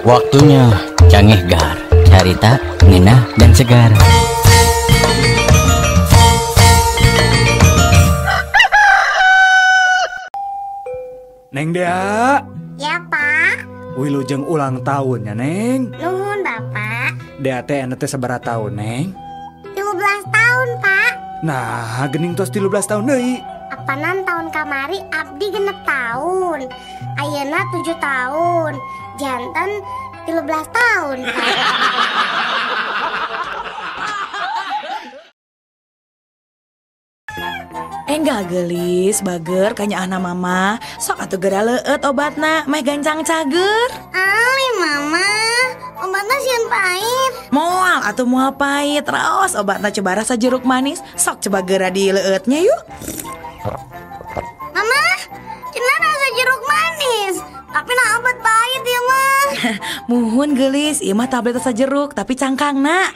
Waktunya Cangehgar, carita, ngenah, dan segar. Neng Dea. Ya, Pak. Wilujeng ulang tahun ya, Neng. Nuhun, Bapak. Dea teh anu teh sabaraha tahun, Neng? 13 tahun, Pak. Nah, gening tos 13 tahun deui. Apanan tahun kamari abdi 6 tahun. Ayeuna 7 tahun. Janten 13 tahun, Pak. Enggak gelis, bager kanyaahna mama. Sok atuh geura leueut obatna, meh gancang cager. Ali mama, obatna sieun pahit. Moal atuh moal pahit, raos obatna coba rasa jeruk manis. Sok coba geura dileueutnya yuk. Mama, cenah rasa jeruk manis, tapi nah obat pahit ya mah. Muhun gelis, ieu mah tablet rasa jeruk tapi cangkangna.